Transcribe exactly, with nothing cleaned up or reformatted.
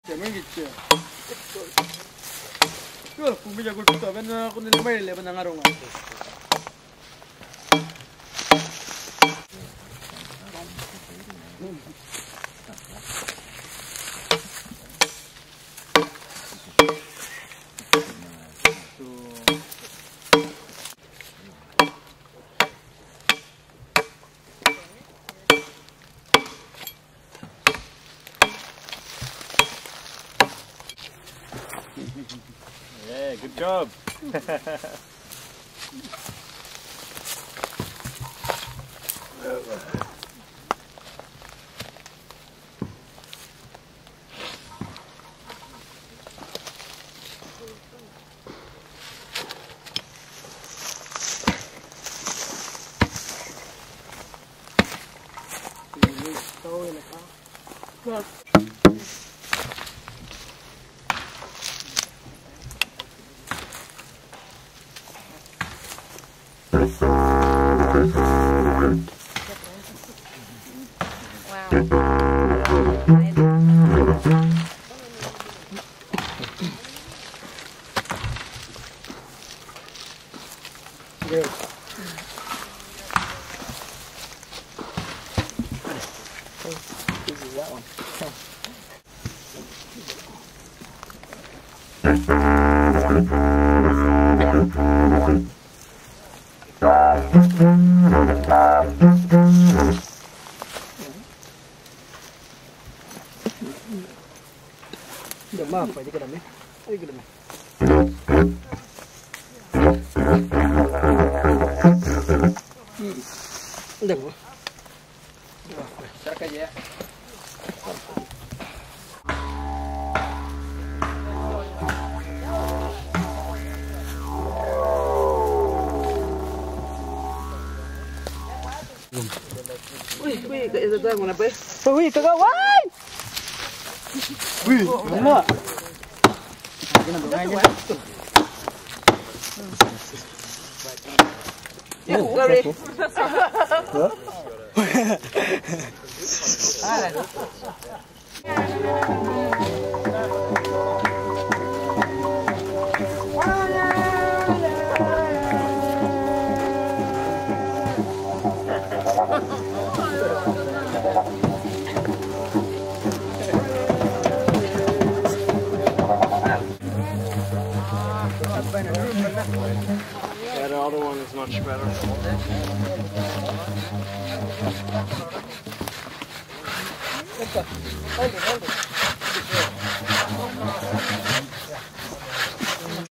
Marŋgitja. Yol, kumbiya gulthuwa, banha ŋunhi marile banha ŋarruŋa. Yeah, good job. Good. This is that one. Uy, uy, ka esa tuwan ŋuna, bay. Uy, uy, kaka, way! Uy, mama. Yeah, sorry. Yeah, the other one is much better. Hold it, hold it.